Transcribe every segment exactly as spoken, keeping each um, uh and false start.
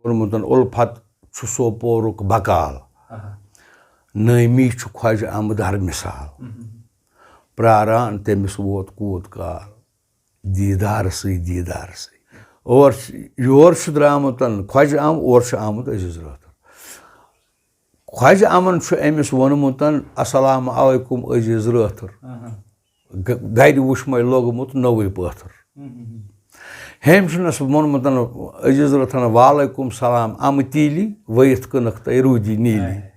ووٚنمُت، الفت چھُ سوپورُک بکال، نٲمی چھُ خۄجہِ اَمہٕ در مثال۔ پراران تٔمِس ووت کوٗت کال، دیٖدارسٕے دیٖدارسٕے۔ اور چھُ، یور چھُ درٛامُت خۄجہِ اَم، اور چھُ آمُت عزیز رٲتھٕر۔ خۄجہِ اَمن چھُ أمِس ووٚنمُت، السلام علیکم عزیز رٲتھٕر۔ گ-، گرِ وُچھمَے لوٚگمُت نوٚوُے پٲتھٕر۔ ہُم، ہُم، ہُم۔ ہیٚمۍ چھُنَس ووٚنمُت عزیز رٲتھٕرن، وعلیکم سلام، اَمہٕ تیٖلی ؤیِتھ کٕنکھ تۄہہِ روٗدی نیٖلی۔ آے۔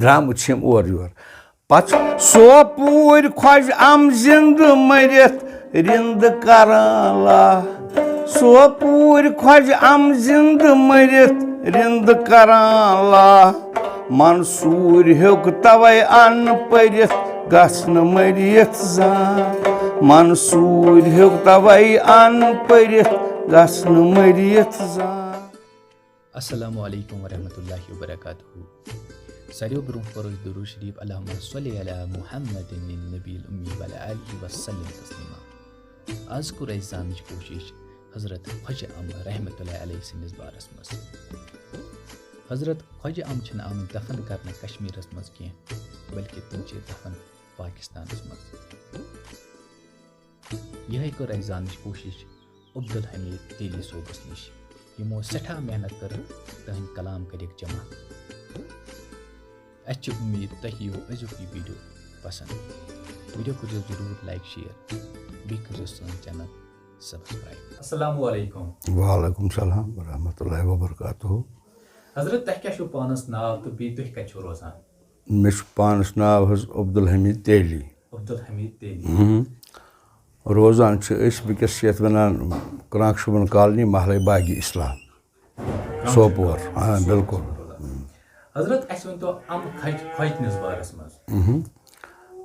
درٛامٕتۍ چھِ یِم اورٕ یور۔ پتہٕ چھُ سوپوٗرۍ خۄجہِ اَم زِندٕ مٔرِتھ رِندٕ کران لا۔ سوپوٗرۍ خۄجہِ اَم زِندٕ مٔرِتھ رِندٕ کران لا۔ منصوٗر ہیوٚک توے اَن پٔرِتھ گژھنہٕ مٔرِتھ زانٛہہ۔ منصوٗر ہیوٚک توے اَن پٔرِتھ گژھنہٕ مٔرِتھ زانٛہہ۔ السلام علیکم ورحمۃ اللہ وبرکاتہ۔ ساروی برونٛہہ پرو أسۍ درود شریف، اللہم صلی علی محمد النبی الامی وعلی آلہ وسلم تسلیما۔ آز کوٚر اَسہِ زاننٕچ کوٗشِش حضرت خۄجہِ اَم رحمتہ اللہ علیہ سٕنٛدِس بارس منٛز۔ حضرت خۄجہِ اَم چھِنہٕ آمٕتۍ دفن کرنہٕ کشمیٖرس منٛز کینٛہہ، بلکہِ تِم چھِ دفن پاکستانس منٛز۔ یِہے کٔر اَسہِ زاننٕچ کوٗشِش عبدالحمید تیلی صٲبس نِش، یِمو سٮ۪ٹھاہ محنت کٔر، تٕہٕنٛدۍ کلام کٔرِکھ جمع۔ اَسہِ چھِ اُمید تۄہہِ یِیو أزیُک یہِ video پسنٛد۔ Video کٔرزیو ضروٗر like، share، بیٚیہِ کٔرزیو سٲنۍ channel subscribe۔ السلام علیکم۔ وعلیکم السلام ورحمۃ اللہ وبرکاتہ۔ حضرت، تۄہہِ کیٛاہ چھُو پانس ناو تہٕ بیٚیہِ تُہۍ کتہِ چھِو روزان؟ مےٚ چھُ پانس ناو حظ عبدالحمید تیلی۔ عبدالحمید تیلی۔ ہم۔ روزان چھِ أسۍ وٕنکیٚس یَتھ وَنان کرٛانٛک شوٗبَن کالنی، محلے باغِ اسلام، کرٛانٛک سوپور۔ شوٗبَن۔ آ، بِلکُل۔ حضرت، اَسہِ ؤنۍ تو اَم خۄج-، خۄجنِس بارَس منٛز۔ مہم۔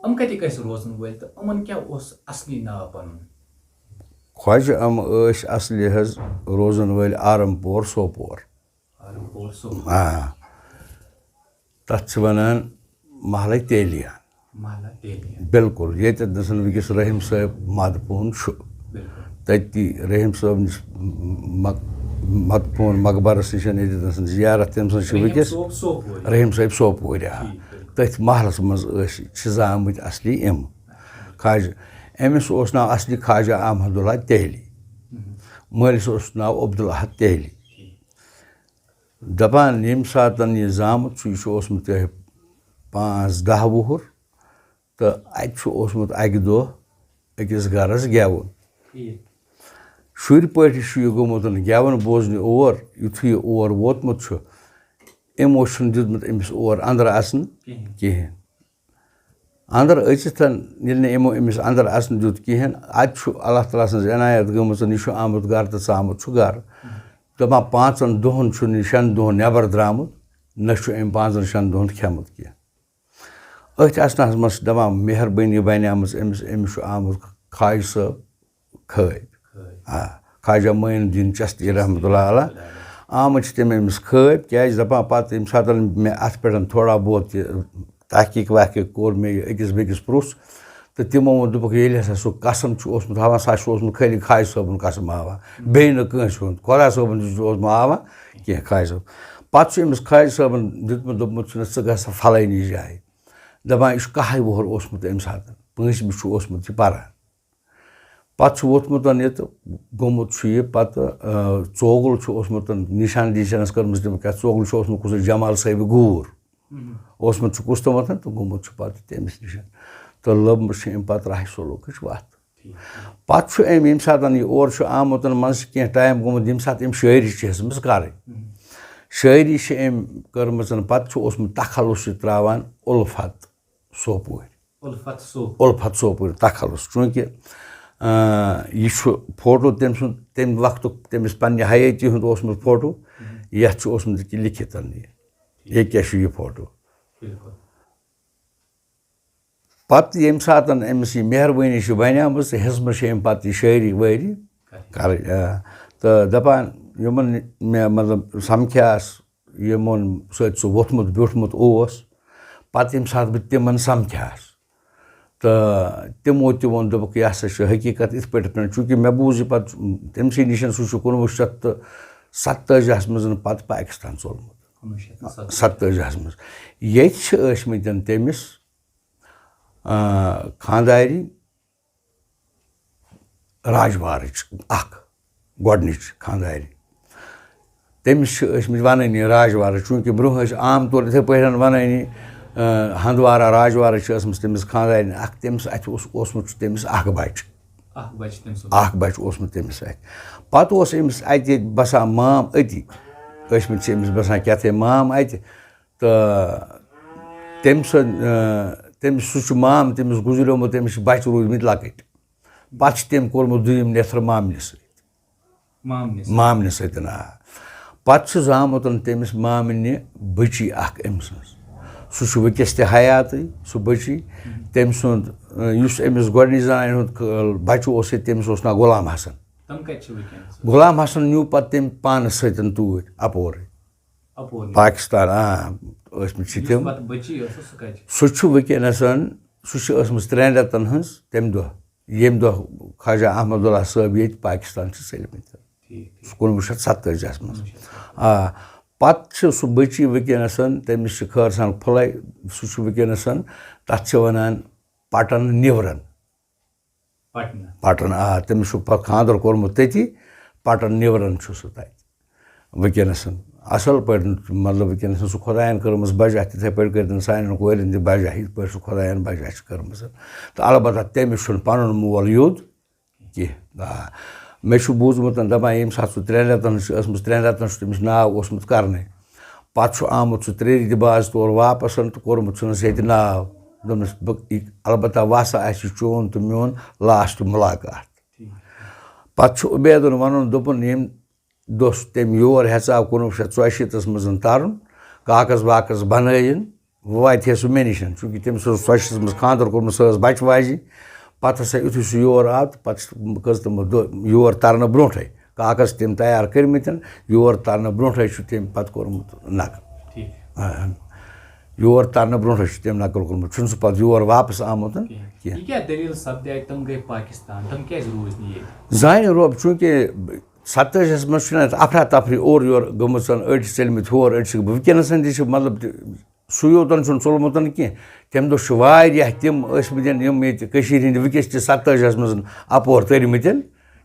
یِم کَتِکۍ ٲسۍ روزَن وٲلۍ تہٕ یِمَن کیٛاہ اوس اَصلی ناو پَنُن؟ خۄجہِ اَم ٲسۍ اَصلی حظ روزَن وٲلۍ آرم پور سوپور۔ آرم پور سوپور۔ آ۔ تَتھ چھِ وَنان محلہ تیلیان۔ محلہ تیلیان۔ بِلکُل، ییٚتٮ۪تھ نَسَن وٕنکیٚس رحیم صٲب مدفوٗن چھُ۔ بِلکُل۔ تٔتی رحیم صٲب نِش مق-، مدفوٗن مقبرَس نِش، ییٚتٮ۪تھ نَسَن زیارت تٔمۍ سٕنٛز چھِ رحیم وٕنکیٚس۔ صٲب سوپورِ۔ رحیم صٲب سوپورِ، آ۔ ٹھیٖک، بِلکُل۔ تٔتھۍ محلَس منٛز ٲسۍ، چھِ زامٕتۍ اَصلی یِم۔ خواجہ، أمِس اوس ناو اَصلی خواجہ احمد اللہ تیلی۔ مہم۔ مٲلِس اوس ناو عبدالاحد تیلی۔ ٹھیٖک۔ دَپان، ییٚمہِ ساتَن یہِ زامُت چھُ، یہِ چھُ اوسمُت یِہوٚے پانٛژھ دَہ وُہُر، تہٕ اَتہِ چھُ اوسمُت اَکہِ دۄہ أکِس گَرَس گٮ۪وُن۔ ٹھیٖک۔ شُرۍ پٲٹھۍ چھُ یہِ گوٚمُت گٮ۪وَن بوزنہِ اور، یُتھُے یہِ اور ووتمُت چھُ، یِمو چھُنہٕ دیُتمُت أمِس اور اَنٛدر اَژنہٕ کِہیٖنۍ۔ کِہیٖنۍ۔ اَنٛدر أژِتھ، ییٚلہِ نہٕ یِمو أمِس اَنٛدر اَژنہٕ دیُت کِہیٖنۍ، اَتہِ چھُ اللہ تعالیٰ سٕنٛز عنایت گٔمٕژ، یہِ چھُ آمُت گَرٕ تہٕ ژامُت چھُ گَرٕ۔ دَپان، پانٛژَن دۄہَن چھُنہٕ یہِ شٮ۪ن دۄہَن نٮ۪بَر درٛامُت، نہ چھُ أمۍ پانٛژَن شٮ۪ن دۄہَن کھٮ۪مُت کینٛہہ۔ أتھۍ اَثناہَس منٛز چھِ دَپان، مہربٲنی بَنیمٕژ أمِس، أمِس چھُ آمُت خواجہ صٲب خٲبۍ۔ خٲبۍ۔ آ، خواجہ معین الدین چشتی رحمتہ اللہ علیہ۔ آمٕتۍ چھِ تِم أمِس خٲبۍ، کیٛازِ دَپان پَتہٕ ییٚمہِ ساتہٕ مےٚ اَتھ پٮ۪ٹھ تھوڑا بہت یہِ تحقیٖق وحقیٖق کوٚر، مےٚ یہِ أکِس بیٚکِس پرُژھ، تہٕ تِمو ووٚن، دوٚپُکھ، ییٚلہِ ہسا سُہ قسم چھُ اوسمُت ہاوان، سُہ ہا چھُ اوسمُت خٲلی خواجہ صٲبُن قسم ہاوان، بیٚیہِ نہٕ کٲنٛسہِ ہُنٛد، خۄدا صٲبُن تہِ چھُ اوسمُت ہاوان کینٛہہ خواجہ صٲب۔ پَتہٕ چھُ أمِس خواجہ صٲبَن دیُتمُت، دوٚپمُت چھُنَس، ژٕ گژھ سا فلٲنی جایہِ۔ دَپان، یہِ چھُ کَہَے وُہُر اوسمُت تَمہِ ساتہٕ، پٲنٛژمہِ چھُ اوسمُت یہِ پَران۔ پَتہٕ چھُ ووٚتھمُت یہِ تہٕ گوٚمُت چھُ یہِ پَتہٕ، آ، ژوگُل چھُ اوسمُت، نِشان دیٖشانَس کٔرمٕژ تٔمۍ کیٛاہ، ژوگُل چھُ اوسمُت کُس جمال صٲبہِ گوٗر۔ مہم۔ اوسمُت چھُ کُس تامَتھ تہٕ گوٚمُت چھُ پَتہٕ تٔمِس نِش۔ تہٕ لٔبمٕژ چھِ أمۍ پَتہٕ راہِ سلوٗکٕچ وَتھ۔ ٹھیٖک۔ پَتہٕ چھُ أمۍ، ییٚمہِ ساتہٕ یہِ اور چھُ آمُت، منٛزٕ چھِ کینٛہہ ٹایم گوٚمُت، ییٚمہِ ساتہٕ أمۍ شٲعری چھِ ہیٚژمٕژ کَرٕنۍ۔ مہم۔ شٲعری چھِ أمۍ کٔرمٕژ، پَتہٕ چھُ اوسمُت تخلص یہِ ترٛاوان اُلفت سوپورِ۔ اُلفت سوپور۔ اُلفت سوپورِ تخلص، چوٗنٛکہِ، آ، یہِ چھُ فوٹو تٔمۍ سُنٛد، تَمہِ وقتُک تٔمِس پنٛنہِ حیٲتی ہُنٛد اوسمُت فوٹو، مہم۔ یَتھ چھُ اوسمُت یہِ لیکھِتھ یہِ۔ یہِ کیٛاہ چھُ یہِ فوٹو؟ بِلکُل۔ پَتہٕ ییٚمہِ ساتَن أمِس یہِ مہربٲنی چھِ بَنیمٕژ، تہٕ ہیٚژمٕژ چھِ أمۍ پَتہٕ یہِ شٲعری وٲعری کَرٕنۍ۔ کَرٕنۍ، آ۔ تہٕ دَپان، یِمَن مےٚ، مطلب، سَمکھیٛاس، یِمَن سۭتۍ سُہ ووٚتھمُت بیوٗٹھمُت اوس، پَتہٕ ییٚمہِ ساتہٕ بہٕ تِمَن سَمکھیٛاس، تہٕ تِمو تہِ ووٚن، دوٚپُکھ، یہِ ہسا چھُ حقیٖقت، یِتھ پٲٹھۍ، چوٗنٛکہِ مےٚ بوٗز یہِ پَتہٕ تٔمۍ سٕے نِش، سُہ چھُ کُنوُہ شیٚتھ تہٕ ستٲجی ہس منٛز پتہٕ پاکستان ژوٚلمُت۔ کُنوُہ شیٚتھ تہٕ ستہٕ۔ ستٲجی ہس منٛز۔ ییٚتہِ چھِ ٲسۍ مٕتۍ تٔمِس آ، خانٛدارِنۍ راجوارٕچ اکھ گۄڈٕنِچ خانٛدارِنۍ۔ تٔمِس چھِ ٲسۍ مٕتۍ وَنٲنی راجوارٕ، چوٗنٛکہِ برٛونٛہہ ٲسۍ عام طور یِتھَے پٲٹھۍ وَنٲنی، آ، ہندوارا راجوارٕ چھِ ٲسمٕژ تٔمِس خانٛدارِنۍ اکھ، تٔمِس اَتھِ اوس اوسمُت چھُ تٔمِس اکھ بَچہٕ۔ اکھ بَچہٕ تٔمۍ سُنٛد۔ اکھ بَچہٕ اوسمُت تٔمِس اَتھِ۔ پَتہٕ اوس أمِس اَتہِ ییٚتہِ بَسان مام أتی، ٲسۍ مٕتۍ چھِ أمِس بَسان کیٛاہ تھٲے مام اَتہِ، تہٕ تٔمۍ سُنٛد، آ، تٔمِس، سُہ چھُ مام تٔمِس گُزریومُت، تٔمِس چھِ بَچہٕ روٗدمٕتۍ لۄکٕٹۍ۔ پَتہٕ چھِ تٔمۍ کوٚرمُت دوٚیِم نٮ۪تھٕر مامنہِ سۭتۍ۔ مامنہِ سۭتۍ۔ مامنہِ سۭتۍ، آ۔ پَتہٕ چھُ زامُت تٔمِس مامنہِ بٔچی اَکھ أمۍ سٕنٛز۔ سُہ چھُ وٕنکیٚس تہِ حیاتٕے، سُہ بٔچی۔ تٔمۍ سُنٛد، آ، یُس أمِس گۄڈٕنِچ زنانہِ ہُنٛد ک-، بَچہٕ اوس ییٚتہِ، تٔمِس اوس ناو غلام حسن۔ تِم کَتہِ چھِ وٕنکیٚنَس؟ غلام حسن نیوٗ پَتہٕ تٔمۍ پانَس سۭتۍ توٗرۍ اَپورٕے۔ اَپور۔ پاکستان، آ، ٲسۍ مٕتۍ چھِ یُس تِم۔ پَتہٕ بٔچی ٲسٕس، سُہ کَتہِ چھِ؟ سُہ چھُ وٕنکیٚنَس، سُہ چھُ ٲسمٕژ ترٛٮ۪ن رٮ۪تَن ہٕنٛز تَمہِ دۄہ، ییٚمہِ دۄہ خواجہ احمد اللہ صٲب ییٚتہِ پاکستان چھِ ژٔلمٕتۍ۔ ٹھیٖک، ٹھیٖک۔ کُنوُہ شیٚتھ ستٲجی ہَس منٛز۔ کُنوُہ شیٚتھ۔ آ، پَتہٕ چھِ سُہ بٔچی وٕنکیٚنَس، تٔمِس چھِ خٲر سان پھُلَے، سُہ چھُ وٕنکیٚنَس، تَتھ چھِ وَنان پَٹَن نِورَن۔ پٹنہ۔ پٹن، آ، تٔمِس چھُ پتہٕ خانٛدر کوٚرمُت تٔتی، پٹن نِورن چھُ سُہ تَتہِ وٕنکیٚنَس۔ اَصٕل پٲٹھۍ، مطلب، وٕنکیٚنَس سُہ خۄدایَن کٔرمٕژ بَجا، تِتھَے پٲٹھۍ کٔرۍ تَن سانٮ۪ن کورٮ۪ن تہِ بَجا، یِتھ پٲٹھۍ سُہ خۄدایَن بَجا چھِ کٔرمٕژ۔ تہٕ البتہ تٔمِس چھُنہٕ پَنُن مول یوٚد کینٛہہ۔ آ، مےٚ چھُ بوٗزمُت، دَپان، ییٚمہِ ساتہٕ سُہ ترٛٮ۪ن رٮ۪تَن چھُ ٲسمٕژ، ترٛٮ۪ن رٮ۪تَن چھُ تٔمِس ناو اوسمُت کَرنَے۔ پَتہٕ چھُ آمُت سُہ ترٛےٚ رٮ۪تۍ بعد تورٕ واپَس تہٕ کوٚرمُت چھُنَس ییٚتہِ ناو۔ دوٚپنَس، بہٕ، یہِ، البتہ وَسہٕ آسہِ چون تہٕ میون لاسٹ مُلاقات۔ پَتہٕ چھُ عُبیدُن وَنُن، دوٚپُن، ییٚمہِ دۄہ سُہ تٔمۍ یور ہیٚژاو کُنوُہ شیٚتھ ژۄیہِ شیٖتَس منٛز تَرُن، کاغذ واغذ بَنٲیِن، وۄنۍ واتہِ ہے سُہ مےٚ نِش، چوٗنٛکہِ تٔمِس اوس ژۄچہِ منٛز خانٛدر کوٚرمُت، سۄ ٲس بَچہٕ واجِنۍ۔ پَتہٕ ہسا یُتھُے سُہ یور آو، تہٕ پَتہٕ چھِ کٔژ تِم دۄہ یور تَرنہٕ برونٛٹھٕے کاغذ تٔمۍ تیار کٔرمٕتۍ، یور تَرنہٕ برونٛٹھٕے چھُ تٔمۍ پَتہٕ کوٚرمُت نقل۔ ٹھیٖک۔ آ، یور تَرنہٕ برونٛٹھٕے چھُ تٔمۍ نقل کوٚرمُت، چھُنہٕ سُہ پَتہٕ یور واپَس آمُت کینٛہہ۔ یہِ کیٛاہ دٔلیٖل سَپدے اَتہِ؟ تِم گٔے پاکستان، تِم کیٛازِ روٗدۍ نہٕ ییٚتہِ؟ زانہِ رۄب، چوٗنٛکہِ ستٲجی ہَس منٛز چھُنہٕ اَتھ افرا تفری اورٕ یورٕ گٔمٕژ، أڑۍ چھِ ژٔلمٕتۍ ہور، أڑۍ چھِ وٕنکیٚنَس تہِ چھِ، مطلب، تہِ سُے یوتَن چھُنہٕ ژوٚلمُت کینٛہہ۔ تَمہِ دۄہ چھُ واریاہ تِم ٲسمٕتۍ یِم ییٚتہِ کٔشیٖرِ ہِنٛدۍ وٕنکیٚس تہِ ستٲجی ہَس منٛز اَپور تٔرمٕتۍ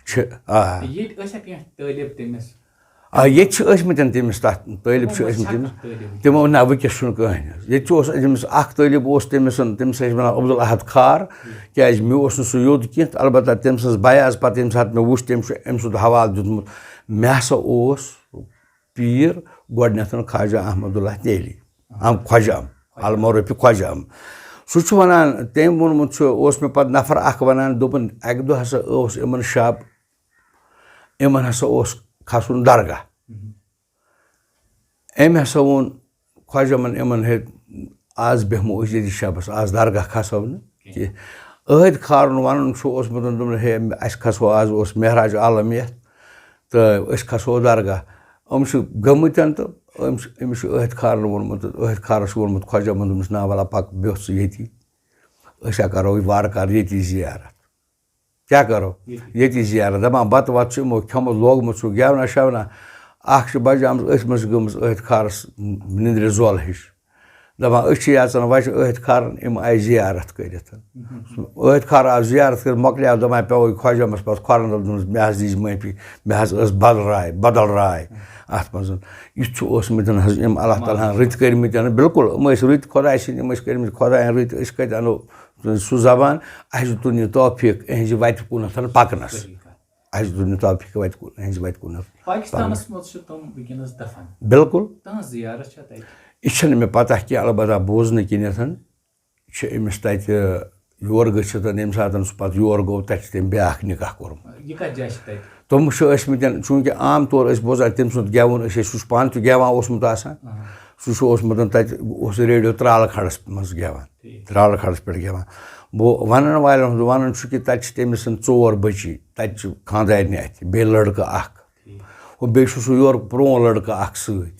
چھِ۔ آ۔ ییٚتہِ ٲسیا کینٛہہ طٲلب تٔمِس؟ آ، ییٚتہِ چھِ ٲسمٕتۍ تٔمِس، تَتھ طٲلب چھِ تِمو منٛز ٲسمٕتۍ چھا تٔمِس۔ کانٛہہ طٲلب؟ تِمو، نہ، وٕنکیٚس چھُنہٕ کٕہٕنۍ حظ۔ ییٚتہِ چھُ اوس تٔمِس اَکھ طٲلب اوس تٔمِس، تٔمِس ٲسۍ وَنان عبدالاحد کھار، کیٛازِ مےٚ اوس نہٕ سُہ یوٚد کینٛہہ۔ تہٕ البتہ تٔمۍ سٕنٛز بیاض پَتہٕ ییٚمہِ ساتہٕ مےٚ وُچھ، تٔمۍ چھُ أمۍ سُنٛد حوالہٕ دیُتمُت، مےٚ ہسا اوس پیٖر گۄڈٕنٮ۪تھ خواجہ احمد اللہ تیلی، اَم خۄجہِ اَم، المعروفِ خۄجہِ اَم۔ سُہ چھُ وَنان، تٔمۍ ووٚنمُت چھُ، اوس مےٚ پَتہٕ نفر اَکھ وَنان، دوٚپُن، اَکہِ دۄہ ہسا اوس یِمَن شب، یِمَن ہسا اوس کھسُن درگاہ۔ أمۍ ہسا ووٚن خۄجہِ اَمَن، یِمَن ہے، آز بیٚہمو أسۍ ییٚتی شبَس، آز درگاہ کھسو نہٕ کینٛہہ۔ عٲہِد کھارُن وَنُن چھُ اوسمُت، دوٚپُن، ہے، اَسہِ کھسو، آز اوس معراج عالم یَتھ، تہٕ أسۍ کھسو درگاہ۔ یِم چھِ گٔمٕتۍ تہٕ أمۍ چھِ، أمِس چھُ عٲہِد کھارَن ووٚنمُت، عٲہِد کھارَس چھُ ووٚنمُت خۄجہِ اَمَن، دوٚپمَس، نا وَلہ پَکھ، بیٚہہ ژٕ ییٚتی، أسۍ ہا کَرو یہِ وارٕ کارٕ ییٚتی زیارت۔ کیٛاہ کَرو؟ ییٚتی۔ ییٚتی زیارت۔ دَپان، بَتہٕ وَتہٕ چھُ یِمو کھیوٚمُت، لوگمُت چھُ گٮ۪ونا شٮ۪ونا۔ اَکھ چھِ بَجیمٕژ أتھۍ منٛز گٔمٕژ أتھۍ کھارَس نِندرِ زۄل ہِش۔ دَپان، أسۍ چھِ یَژھان وۄنۍ چھِ أتھۍ کھارَن، یِم آیہِ زیارت کٔرِتھ۔ أتھۍ کھارٕ آو زیارت کٔرِتھ، مۄکلیو، دَپان، پیوٚوُے خۄجہِ اَمَس پَتہٕ کھۄرَن، دوٚپمَس، مےٚ حظ دیٖزِ معٲفی، مےٚ حظ ٲس بدل راے، بدل راے اَتھ منٛز۔ یُتھ چھُ اوسمُت حظ یِم اللہ تعالیٰ ہَن رٕتۍ کٔرمٕتۍ، بِلکُل، یِم ٲسۍ رٕتۍ خۄداے سٕنٛدۍ، یِم ٲسۍ کٔرمٕتۍ خۄدایَن رٕتۍ، أسۍ کَتہِ اَنو سُہ زبان؟ اَسہِ دیُتُن یہِ توفیٖق اِہِنٛزِ وَتہِ کُنَتھ پَکنَس۔ صحیح کَتھ۔ اَسہِ دیُتُن یہِ توفیٖق وَتہِ کُن، اِہِنٛزِ وَتہِ کُنَتھ۔ پاکستانَس منٛز چھِ تِم وٕنکیٚنَس دفن۔ بِلکُل۔ تٕہٕنٛز زیارت چھا تَتہِ؟ یہِ چھَنہٕ مےٚ پَتہ کینٛہہ، البتہ بوزنہٕ کِنٮ۪تھ چھِ أمِس تَتہِ یور گٔژھِتھ، ییٚمہِ ساتہٕ سُہ پَتہٕ یور گوٚو، تَتہِ چھِ تٔمۍ بیٛاکھ نِکاح کوٚرمُت۔ یہِ کَتھ جایہِ چھِ تَتہِ؟ تِم چھِ ٲسمٕتۍ، چوٗنٛکہِ عام طور ٲسۍ بوزان تٔمۍ سُنٛد گٮ۪وُن، أسۍ ٲسۍ، سُہ چھُ پانہٕ تہِ گٮ۪وان اوسمُت آسان۔ آہا۔ سُہ چھُ اوسمُت تَتہِ، اوس ریڈیو ترٛالہٕ کھڑَس منٛز گٮ۪وان۔ ٹھیٖک۔ ترٛالہٕ کھڑَس پٮ۪ٹھ گٮ۪وان۔ بہٕ وَنَن والٮ۪ن ہُنٛد وَنُن چھُ کہِ تَتہِ چھِ تٔمِس ژور بٔچی، تَتہِ چھُ خانٛدارنہِ اَتھِ، بیٚیہِ لٔڑکہٕ اَکھ۔ ٹھیٖک۔ ہُہ بیٚیہِ چھُ سُہ یورٕ پرٛون لٔڑکہٕ اَکھ سۭتۍ۔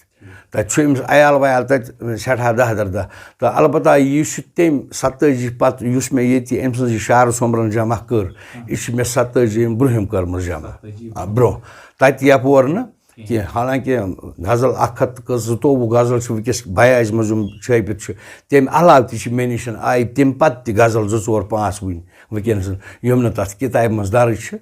تَتہِ چھُ أمِس عیال ویال تَتہِ سٮ۪ٹھاہ دَہ دَردَہ۔ تہٕ البتہ یُس یہِ تٔمۍ ستٲجی پَتہٕ یُس مےٚ ییٚتہِ أمۍ سٕنٛز یہِ شعر سومبرَن جمع کٔر، یہِ چھِ مےٚ ستٲجی یِم برٛونٛہِم کٔرمٕژ جمع۔ ستٲجی۔ آ، برٛونٛہہ۔ تَتہِ یَپور نہٕ، کینٛہہ۔ حالانکہ غزل اکھ ہتھ تہٕ زٕتووُہ غزل چھِ وٕنکیٚس بَیاجہِ منٛز یِم چھٲپِتھ چھِ، تَمہِ علاوٕ تہِ چھِ مےٚ نِش آیہِ تَمہِ پَتہٕ تہِ غزل زٕ ژور پانٛژھ وٕنہِ وٕنکیٚنَس، یِم نہٕ تَتھ کِتابہِ منٛز درٕج چھِ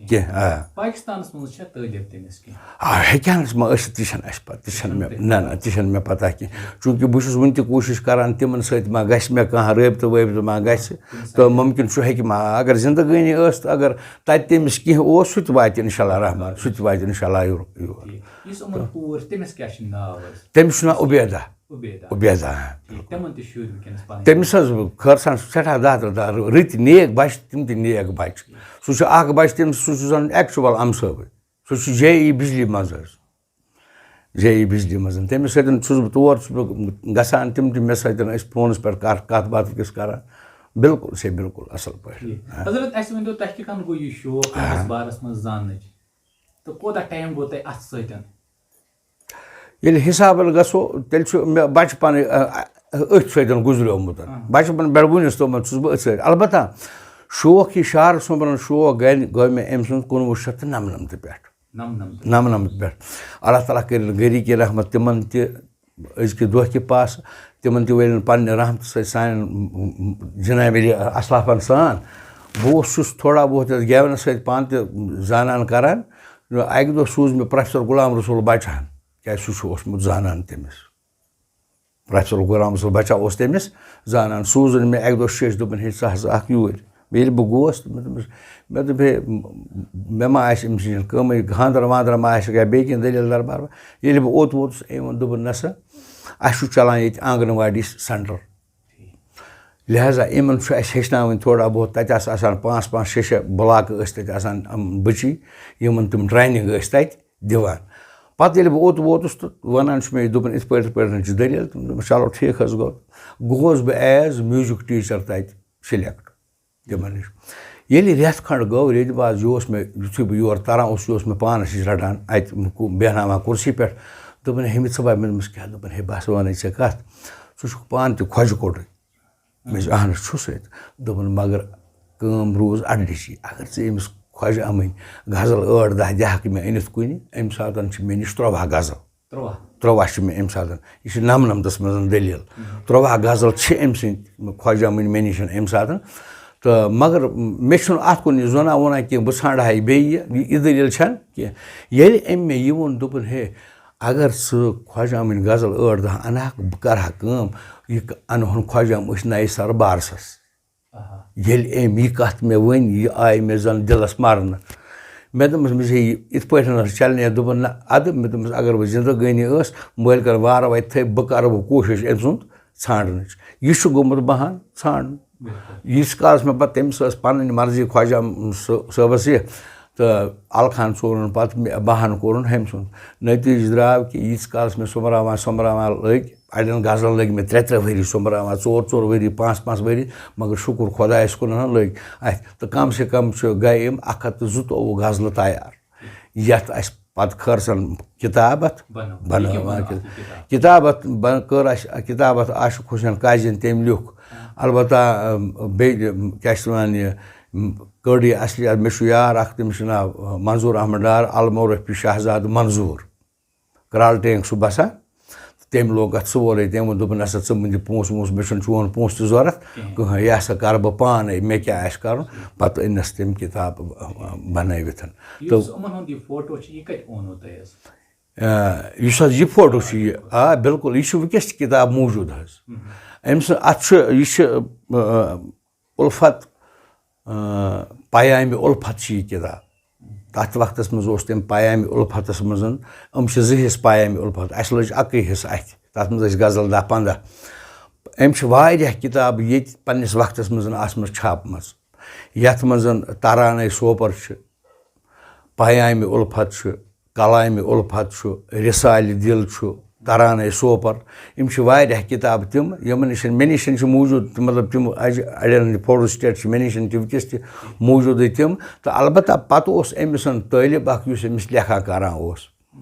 کینٛہہ۔ آ۔ پاکستانس منٛز چھا تٲلیٖب تٔمِس کینٛہہ؟ آ، ہیٚکہِ ہا نہٕ ما ٲسِتھ، تہِ چھَنہٕ اَسہِ پَتہ، تہِ چھَنہٕ مےٚ، نہ نہ، تہِ چھَنہٕ مےٚ پَتہ کینٛہہ، چوٗنٛکہِ بہٕ چھُس وٕنہِ تہِ کوٗشِش کَران تِمَن سۭتۍ ما گژھِ مےٚ کانٛہہ رٲبطہٕ وٲبطہٕ ما گژھِ، تہٕ مُمکِن چھُ ہیٚکہِ ما، اگر زِندگٲنی ٲس تہٕ اگر تَتہِ تٔمِس کینٛہہ اوس، سُہ تہِ واتہِ اِنشاء اللہ رحمان، سُہ تہِ واتہِ اِنشاء اللہ یور۔ یور۔ ٹھیٖک۔ یُس یِمن کوٗر، تٔمِس کیٛاہ چھُ ناو حظ؟ تٔمِس چھُ ناو عُبیدہ۔ عبیدہ۔ عبیدہ۔ ٹھیٖک۔ تِمن تہِ شُرۍ وٕنکیٚنَس پَنٕنۍ؟ تٔمِس حظ خٲر سان سٮ۪ٹھاہ دَہ تہٕ دَہ رٕتۍ نیک بَچہِ، تِم تہِ نیک بَچہِ۔ سُہ چھُ اَکھ بَچہِ، تٔمِس، سُہ چھُ زَن ایکچُوَل اَمسٲوٕے۔ سُہ چھُ جے ای بجلی منٛز حظ۔ جے ای بجلی منٛز۔ تٔمِس سۭتۍ چھُس بہٕ، تور چھُس بہٕ گژھان، تِم تہِ مےٚ سۭتۍ ٲسۍ فونَس پٮ۪ٹھ کَتھ، کَتھ باتھ ٲسۍ کَران۔ بِلکُل، چھے بِلکُل اَصٕل پٲٹھۍ۔ ٹھیٖک۔ حضرت، اَسہِ ؤنۍ تو، تۄہہِ کِتھ کٔنۍ گوٚو یہِ شوق اَتھ بارَس منٛز زاننٕچ؟ تہٕ کوٗتاہ ٹایم گوٚو تۄہہِ اَتھ سۭتۍ؟ ییٚلہِ حِسابَن گژھو، تیٚلہِ چھُ مےٚ بَچپَنٕے، آ، آ، أتھۍ سۭتۍ گُزریومُت۔ آ۔ بَچپَن پٮ۪ٹھ وُنِس تامَتھ چھُس بہٕ أتھۍ سۭتۍ۔ البتہ شوق یہِ شعر سومبرَن شوق گٔے، گوٚو مےٚ أمۍ سُنٛد کُنوُہ شیٚتھ تہٕ نَمنَمتہٕ پٮ۪ٹھ۔ نَمنَمتہٕ۔ نَمنَمتہٕ پٮ۪ٹھ۔ اللہ تعالیٰ کٔرِن گَرِکی رحمت تِمَن تہِ، أزکہِ دۄہ کہِ پاسہٕ تِمَن تہِ وٲلِن پنٛنہِ رحمتہٕ سۭتۍ سانٮ۪ن جنابِ اسلافَن سان۔ بہٕ اوسُس تھوڑا بہت یَتھ گٮ۪ونَس سۭتۍ پانہٕ تہِ زانان کران۔ اَکہِ دۄہ سوٗز مےٚ پروفیسر غلام رسول بچہَن، کیٛازِ سُہ چھُ اوسمُت زانان تٔمِس۔ پروفیسر غلام رسول بچہ اوس تٔمِس زانان۔ سوٗزُن مےٚ اَکہِ دۄہ شیٚچھ، دوٚپُن، "ہے، ژٕ حظ اَکھ یوٗرۍ۔" ییٚلہِ بہٕ گوس، مےٚ دوٚپمَس، مےٚ دوٚپ، "ہے، مےٚ ما آسہِ أمۍ سٕنٛز کٲمٕے، خانٛدر وانٛدر ما آسہِ یا بیٚیہِ کینٛہہ دٔلیٖل دربار ما؟" ییٚلہِ بہٕ اوٚت ووتُس، أمۍ ووٚن، دوٚپُن، "نہ سا، اَسہِ چھُ چلان ییٚتہِ آنٛگن واڑی سینٹر۔" لہذا یِمن چھُ اَسہِ ہیٚچھناوٕنۍ تھوڑا بہت۔ تَتہِ آسہٕ آسان پانٛژھ پانٛژھ شےٚ شےٚ بلاکہٕ ٲسۍ تَتہِ آسان، یِم بٔچی، یِمن تِم ٹریننگ ٲسۍ تَتہِ دِوان۔ پَتہٕ ییٚلہِ بہٕ اوٚت ووتُس تہٕ وَنان چھُ مےٚ، یہِ دوٚپُن، "یِتھ پٲٹھۍ، یِتھ پٲٹھۍ چھِ دٔلیٖل۔" تِم دوٚپُن، "چلو، ٹھیٖک حظ گوٚو۔" گوس بہٕ ایز میوٗزِک ٹیٖچر تَتہِ سِلیکٹ تِمن نِش۔ ییٚلہِ رٮ۪تھ کھنٛڈ گوٚو، ریٚتۍ بعد یہِ اوس مےٚ، یُتھُے بہٕ یورٕ تَران اوسُس، یہِ اوس مےٚ پانَس نِش رَٹان، اَتہِ بیٚہناوان کُرسی پٮ۪ٹھ۔ دوٚپُن، "ہے، مِتھ صٲبا،" مےٚ دوٚپمَس، "کیٛاہ؟" دوٚپُن، "ہے، بہٕ ہسا وَنَے ژےٚ کَتھ، ژٕ چھُکھ پانہٕ تہِ خۄجہِ کوٚٹُے؟" مےٚ چھُ، "اہن حظ چھُس أتۍ۔" دوٚپُن، "مگر کٲم روٗز اَڈٕجی۔ اگر ژٕ أمِس خۄجہِ اَمٕنۍ غزل ٲٹھ دَہ دِہَکھ مےٚ أنِتھ کُنہِ، اَمہِ ساتَن چھِ مےٚ نِش ترٛوَاہ غزل۔" ترٛوَاہ۔ ترٛوَاہ چھِ مےٚ اَمہِ ساتَن۔ یہِ چھِ نَمنَمتَس منٛز دٔلیٖل۔ ترٛوَاہ غزل چھِ أمۍ سٕنٛدۍ خۄجہِ اَمٕنۍ مےٚ نِش اَمہِ ساتَن۔ تہٕ مگر مےٚ چھُنہٕ اَتھ کُن یہِ زوٚنا ووٚنا کینٛہہ، بہٕ ژھانٛڈٕ ہا یہِ بیٚیہِ، یہِ، یہِ دٔلیٖل چھَنہٕ کینٛہہ۔ ییٚلہِ أمۍ مےٚ یہِ ووٚن، دوٚپُن، "ہے، اگر ژٕ خۄجہِ اَمٕنۍ غزل ٲٹھ دَہ اَنہٕ ہاکھ، بہٕ کَرٕ ہا کٲم، یہِ اَنہٕ ہون خۄجہِ اَم أسۍ نَیہِ سَرٕ بارسَس۔" ییٚلہِ أمۍ یہِ کَتھ مےٚ ؤنۍ، یہِ آیہِ مےٚ زَن دِلَس مَرنہٕ۔ مےٚ دوٚپمَس، "مےٚ چھےٚ یہِ یِتھ پٲٹھۍ حظ چَلنٕے۔" دوٚپُن، "نہ، اَدٕ،" مےٚ دوٚپمَس، "اگر وۄنۍ زِندگٲنی ٲس، مٲلۍ کَن وارٕ وَتہِ تھٲے، بہٕ کَرٕ وۄنۍ کوٗشِش أمۍ سُنٛد ژھانٛڈنٕچ۔ یہِ چھُ گوٚمُت بَہان ژھانٛڈنہٕ۔" ییٖتِس کالَس مےٚ پَتہٕ تٔمِس ٲس پَنٕنۍ مرضی خۄجہِ اَم صٲ-، صٲبَس یہِ، تہٕ اَلہٕ خان ژورُن پَتہٕ مےٚ بَہان کوٚرُن ہُمۍ سُنٛد۔ نٔتیٖجہٕ درٛاو کہِ ییٖتِس کالَس مےٚ سوٚمبراوان سوٚمبراوان لٔگۍ، اَڑٮ۪ن غزلن لٔگۍ مےٚ ترٛےٚ ترٛےٚ ؤری سوٚمبراوان، ژور ژور ؤری، پانٛژھ پانٛژھ ؤری، مگر شُکُر خۄدایَس کُن ہنا لٔگۍ اَتھِ۔ تہٕ کم سے کم چھُ، گٔے یِم اَکھ ہَتھ تہٕ زٕتووُہ غزلہٕ تیار، یَتھ اَسہِ پَتہٕ خٲرسَن کِتاب اَتھ بنٲو۔ بنٲو، یہِ کیٛاہ آ، بنٲو کہِ-، اَتھ یہِ کِتاب؟ کِتاب اَتھ بن-، کٔر اَسہِ، کِتاب اَتھ عاشق حسین قاضیَن تٔمۍ لیوٚکھ۔ البتہ، اَم، بیٚیہِ، کیٛاہ چھِ وَنان یہِ، اَم، کٔر یہِ اَصلی، مےٚ چھُ یار اَکھ، تٔمِس چھُ ناو، آ، منظوٗر احمد ڈار، المعروف پی شاہزادٕ منظوٗر۔ کرال ٹینگ چھُ بسان۔ تہٕ تٔمۍ لوگ اَتھ سورُے۔ تٔمۍ ووٚن، دوٚپُن، "نسا، ژٕ مہٕ دِ پونٛسہٕ وونٛسہٕ، مےٚ چھُنہٕ چون پونٛسہٕ تہِ ضوٚرَتھ کِہیٖنۍ۔ کٕہٕنۍ، یہِ ہسا کَرٕ بہٕ پانَے، مےٚ کیٛاہ آسہِ کَرُن۔" پَتہٕ أنۍ نَس تٔمۍ کِتاب، آ، آ، بَنٲوِتھ۔ یُس تہٕ یِمَن ہُنٛد یہِ فوٹو چھُ، یہِ کَتہِ اوٚنوٕ تۄہہِ حظ؟ آ، یُس حظ یہِ فوٹو چھُ، یہِ، آ، بِلکُل، یہِ چھُ وٕنکیٚس تہِ کِتاب موٗجوٗد حظ۔ أمۍ سُنٛد، اَتھ چھُ، یہِ چھُ، آ، الفت، آ، پیامِ الفت چھِ یہِ کِتاب۔ تَتھ وقتَس منٛز اوس تٔمۍ پیامِ الفتَس منٛز، یِم چھِ زٕ حصہٕ پیامِ الفت، اَسہِ لٔج اَکٕے حصہٕ اَتھِ، تَتھ منٛز ٲسۍ غزل دَہ پنٛداہ۔ أمۍ چھِ واریاہ کِتابہٕ ییٚتہِ پنٛنِس وقتَس منٛز آسمَژٕ چھاپمَژٕ، یَتھ منٛز ترانَے سوپَر چھِ، پیامِ الفت چھُ، کلامِ الفت چھُ، رسالِ دِل چھُ، ترانَے سوپَر۔ یِم چھِ واریاہ کِتابہٕ تِم، یِمَن نِش، مےٚ نِش چھِ موٗجوٗد، مطلب، تِم اَجہِ-، اَڑٮ۪ن ہٕنٛدۍ فوٹوسٹیٹ چھِ مےٚ نِش تہِ وٕنکیٚس تہِ موٗجوٗدٕے تِم۔ تہٕ البتہ پَتہٕ اوس أمِس طٲلب اَکھ، یُس أمِس لیکھان کران اوس۔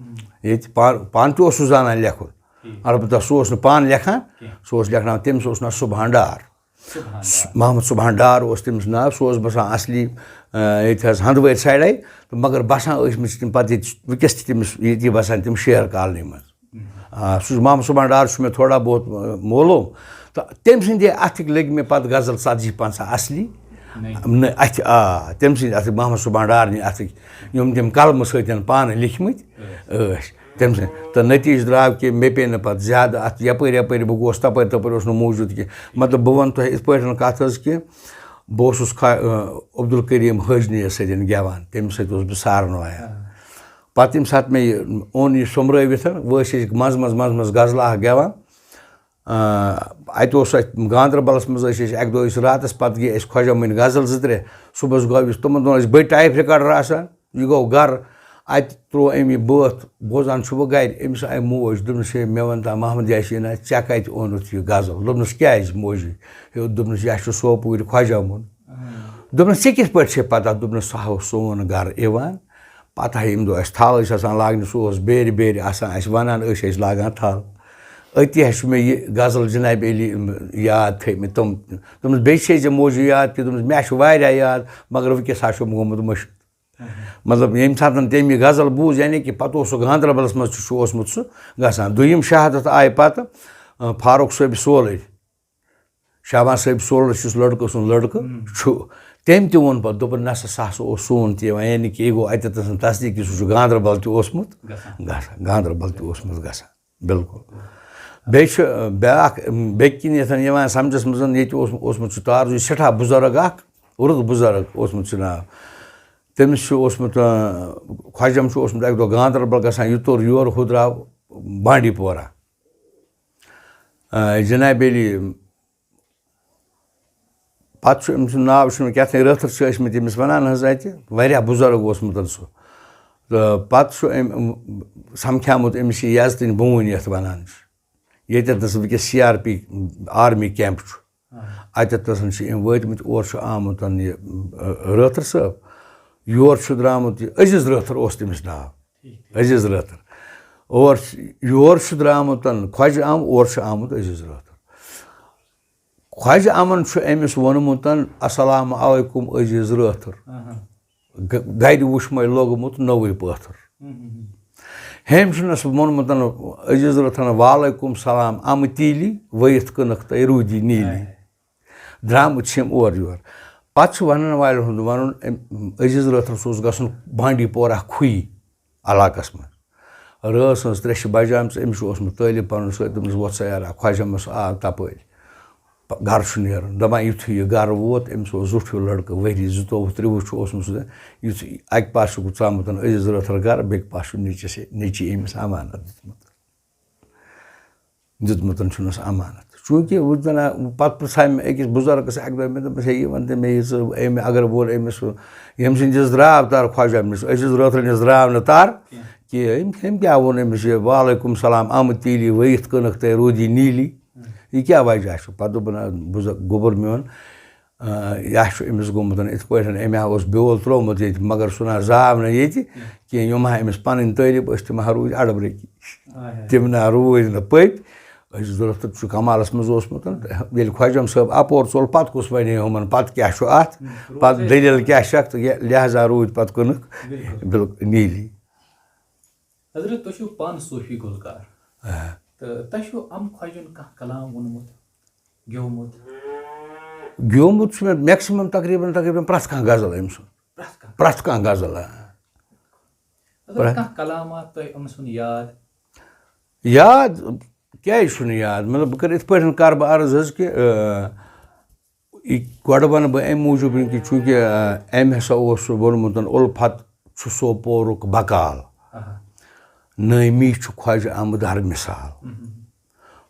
ییٚتہِ پان-، پانہٕ تہِ اوس سُہ زانان لیکھُن۔ البتہ سُہ اوس نہٕ پانہٕ لیکھان، سُہ اوس لیکھناوان، تٔمِس اوس ناو سُبحان ڈار۔ سُبحان ڈار۔ محمد سُبحان ڈار اوس تٔمِس ناو، سُہ اوس بسان اصلی، ییٚتہِ حظ ہَنٛدوٲرۍ سایڈَے، تہٕ مگر بَسان ٲسۍ مٕتۍ چھِ تِم پَتہٕ ییٚتہِ، وٕنکیٚس تہِ تٔمِس ییٚتی بَسان تِم شیر کالنی منٛز۔ آ، سُہ چھُ محمد صُبحان ڈار، چھُ مےٚ تھوڑا بہت، آ، معلوٗم۔ تہٕ تٔمۍ سٕنٛدے اَتھٕکۍ لٔگۍ مےٚ پَتہٕ غزل ژَتجی پنٛژاہ اَصلی۔ نٔے۔ نہ، اَتھِ، آ، تٔمۍ سٕنٛدِ اَتھٕکۍ، محمد صُبحان ڈارنہِ اَتھٕکۍ، یِم تٔمۍ قلمہٕ سۭتۍ پانہٕ لیکھمٕتۍ ٲسۍ تٔمۍ سٕنٛدۍ۔ تہٕ نٔتیٖجہٕ درٛاو کہِ مےٚ پیٚیہِ نہٕ پَتہٕ زیادٕ اَتھ، یَپٲرۍ یَپٲرۍ بہٕ گوس تَپٲرۍ تَپٲرۍ اوس نہٕ موٗجوٗد کینٛہہ۔ مطلب، بہٕ وَنہٕ تۄہہِ یِتھ پٲٹھۍ کَتھ حظ کہِ بہٕ اوسُس خا-، آ، عبدالکریم حٲجنیَس سۭتۍ گٮ۪وان، تٔمِس سۭتۍ اوسُس بہٕ سارناوان۔ آ۔ پَتہٕ ییٚمہِ ساتہٕ مےٚ یہِ اوٚن یہِ سوٚمبرٲوِتھ، وۄنۍ ٲسۍ أسۍ منٛزٕ منٛزٕ، منٛزٕ منٛزٕ غزلہٕ اَکھ گٮ۪وان۔ آ، اَتہِ اوس اَسہِ گاندربَلَس منٛز، ٲسۍ أسۍ اَکہِ دۄہ ٲسۍ راتَس، پَتہٕ گٔے اَسہِ خۄجہِ اَمٕنۍ غزل زٕ ترٛےٚ، صُبحَس گوٚو یُس تِمَن دۄہَن ٲسۍ بٔڑۍ ٹیپ رِکارڈَر آسان، یہِ گوٚو گَرٕ، اَتہِ ترٛوو أمۍ یہِ بٲتھ، بوزان چھُ بہٕ گَرِ، أمِس آیہِ موج، دوٚپنَس، "ہے، مےٚ وَن تہٕ محمد یاسیٖنا، ژےٚ کَتہِ اوٚنُتھ یہِ غزل؟" دوٚپنَس، "کیٛازِ موجی؟" ہے، دوٚپنَس، "یہِ ہا چھُ سوپوٗرِ خۄجہِ اَمُن۔" دوٚپنَس، "ژےٚ کِتھ پٲٹھۍ چھے پَتہ؟" دوٚپنَس، "سُہ ہا اوس سون گَرٕ یِوان، پَتہٕ ہا ییٚمہِ دۄہ اَسہِ تھل ٲسۍ آسان لاگنہِ، سُہ اوس بیرِ بیرِ آسان اَسہِ وَنان، أسۍ ٲسۍ لاگان تھل۔ أتی ہا چھُ مےٚ یہِ غزل جناب علی یاد تھٲومٕتۍ تِم۔" دوٚپمَس، "بیٚیہِ چھے ژےٚ موجی یاد کہِ؟" دوٚپمَس، "مےٚ چھُ واریاہ یاد، مگر وٕنکیٚس ہا چھُم گوٚمُت مٔشِتھ۔" مطلب، ییٚمہِ ساتَن تٔمۍ یہِ غزل بوٗز، یعنی کہِ پَتہٕ اوس سُہ گاندربَلَس منٛز تہِ چھُ اوسمُت سُہ گژھان۔ دوٚیِم شہادت آیہِ پَتہٕ، آ، فاروق صٲبِ سولٕرۍ۔ شعبان صٲبِ سولرَس یُس لٔڑکہٕ سُنٛد لٔڑکہٕ ہُم۔ چھُ، تٔمۍ تہِ ووٚن پَتہٕ، دوٚپُن، "نہ سا، سُہ ہسا اوس سون تہِ یِوان"، یعنی کہِ یہِ گوٚو اَتٮ۪تھ تصدیٖق کہِ سُہ چھُ گاندربَل تہِ اوسمُت گژھان۔ گژھان، گاندربَل تہِ اوسمُت گژھان۔ بِلکُل۔ بیٚیہِ چھُ، بیٛاکھ، بیٚکہِ کِنۍ یَتھ یِوان سَمجھَس منٛز، ییٚتہِ اوس، اوسمُت چھُ تارزوٗ سٮ۪ٹھاہ بُزرٕگ اَکھ، رُت بُزرٕگ اوسمُت چھُ ناو۔ تٔمِس چھُ اوسمُت، آ، خۄجَم چھُ اوسمُت اَکہِ دۄہ گاندربَل گژھان، یہِ توٚر یورٕ، ہُہ درٛاو بانڈی پورہ۔ آ، جناب علی، پَتہٕ چھُ أمۍ سُنٛد ناو چھُنہٕ کیٛاہ تام، رٲتھٕر چھِ ٲسۍ مٕتۍ أمِس وَنان حظ اَتہِ، واریاہ بُزرٕگ اوسمُت سُہ۔ تہٕ پَتہٕ چھُ أمۍ سَمکھیٛومُت أمِس یہِ یَزتٕنۍ بوٗنۍ یَتھ وَنان چھِ، ییٚتٮ۪تھ نَس وٕنکیٚس C R P army camp چھُ۔ آ۔ اَتٮ۪تھ نَس چھِ أمۍ وٲتۍ مٕتۍ، اورٕ چھُ آمُت یہِ، رٲتھٕر صٲب، یور چھُ درٛامُت یہِ عزیٖز رٲتھٕر اوس تٔمِس ناو۔ ٹھیٖک، ٹھیٖک۔ عزیٖز رٲتھٕر۔ اور چھُ، یور چھُ درٛامُت خۄجہِ اَم، اور چھُ آمُت عزیٖز رٲتھٕر۔ خۄجہِ اَمَن چھُ أمِس ووٚنمُت، "السلام علیکم عزیٖز رٲتھٕر۔ اہا۔ گ-، گَرِ وُچھمَے لوٚگمُت نوٚوُے پٲتھٕر۔" ہُم، ہُم، ہُم۔ ہیٚمۍ چھُنَس ووٚنمُت، "عزیٖز رٲتھٕر، وعلیکم سلام، اَمہٕ تیٖلی، ؤیِتھ کٕنَکھ تَے روٗدی نیٖلی۔" آے۔ درٛامٕتۍ چھِ یِم اورٕ یور۔ پَتہٕ چھُ وَنَن والٮ۪ن ہُنٛد وَنُن، أمۍ، عزیٖز رٲتھٕرَس اوس گژھُن بانڈی پورہ کھُہی علاقَس منٛز۔ رٲژ ہٕنٛز ترٛےٚ چھِ بَجیمژٕ، أمِس چھُ اوسمُت طٲلب پَنُن سۭتۍ، دوٚپمَس، "وۄتھ سا یارا، خۄجَمَس آو تَپٲرۍ۔" پ-، گَرٕ چھُنہٕ نیرُن۔ دَپان، یُتھُے یہِ گَرٕ ووت، أمِس اوس زیُٹھ ہیوٗ لٔڑکہٕ، ؤری زٕتووُہ ترٛوٚوُہ چھُ اوسمُت سُہ، یُتھ اَکہِ پاسہٕ چھُکھ ژامُت عزیٖز رٲتھٕر گَرٕ، بیٚکہِ پاسہٕ چھُ نیٚچِس، نیٚچی أمِس اَمانَت دیُتمُت۔ دیُتمُت چھُنَس اَمانَتھ۔ چوٗنٛکہِ وۄنۍ زَن پَتہٕ پِرٛژھاے مےٚ أکِس بُزرگَس اَکہِ دۄہ، مےٚ دوٚپمَس، "ہے، یہِ وَن تہٕ مےٚ، یہِ ژٕ، أمۍ اگر ووٚن أمِس، ییٚمۍ سٕنٛدِس درٛاو تَر خۄجہِ اَمنِس، أسۍ ٲسۍ رٲتھرَنِس درٛاو نہٕ تَر کینٛہہ۔ کینٛہہ، أمۍ، أمۍ کیٛاہ ووٚن أمِس یہِ، وعلیکم سلام، آمہٕ تیٖلی ؤیِتھ کٕنٕکھ تہٕ روٗدی نیٖلی؟ یہِ کیٛاہ وجہ چھُ؟" پَتہٕ دوٚپُن، آ، بُزرگ گوٚبُر میون، آ، یہِ ہا چھُ أمِس گوٚمُت یِتھ پٲٹھۍ، أمۍ ہا اوس بیول ترٛوومُت ییٚتہِ، مگر سُہ نہ زاو نہٕ ییٚتہِ کینٛہہ۔ یِم ہا أمِس پَنٕنۍ طٲلب ٲسۍ، تِم ہا روٗدۍ اَڑٕ برٛکی۔ آے ہاے۔ تِم نہ روٗدۍ نہٕ پٔپۍ۔ أسۍ چھِ ضوٚرَتھ، چھُ کمالَس منٛز اوسمُت۔ ییٚلہِ خۄجَم صٲب اَپور ژوٚل، پَتہٕ کُس وَنہِ ہے ہُمَن، پَتہٕ کیٛاہ چھُ اَتھ؟ ہُم، پَتہٕ روٗدۍ دٔلیٖل کیٛاہ چھَکھ؟ تہٕ یہِ لہذا روٗدۍ پَتہٕ کٕنٕکھ بِلکُل۔ بِلکُل نیٖلی۔ حضرت، تُہۍ چھِو پانہٕ صوٗفی گُلکار۔ آ۔ تہٕ تۄہہِ چھُو اَمہٕ خۄجہِ ہُنٛد کانٛہہ کلام ووٚنمُت، گیومُت؟ گیومُت چھُ مےٚ maximum تقریٖباً، تقریٖباً پرٛٮ۪تھ کانٛہہ غزل أمۍ سُنٛد۔ پرٛٮ۪تھ کانٛہہ؟ پرٛٮ۪تھ کانٛہہ غزل، آ۔ اگر پرٛٮ۪تھ کانٛہہ کلام آو تۄہہِ أمۍ سُنٛد یاد؟ یاد کیٛازِ چھُنہٕ یاد؟ مطلب، بہٕ کَرٕ یِتھ پٲٹھۍ کَرٕ بہٕ عرض حظ کہِ، آ، یہِ گۄڈٕ وَنہٕ بہٕ اَمہِ موٗجوٗب کہِ چوٗنٛکہِ، آ، أمۍ ہسا اوس سُہ ووٚنمُت، "اُلفت چھُ سوپورُک بکال، آہا۔ نٲمی چھُ خۄجہِ اَمہٕ در مثال۔ مہم۔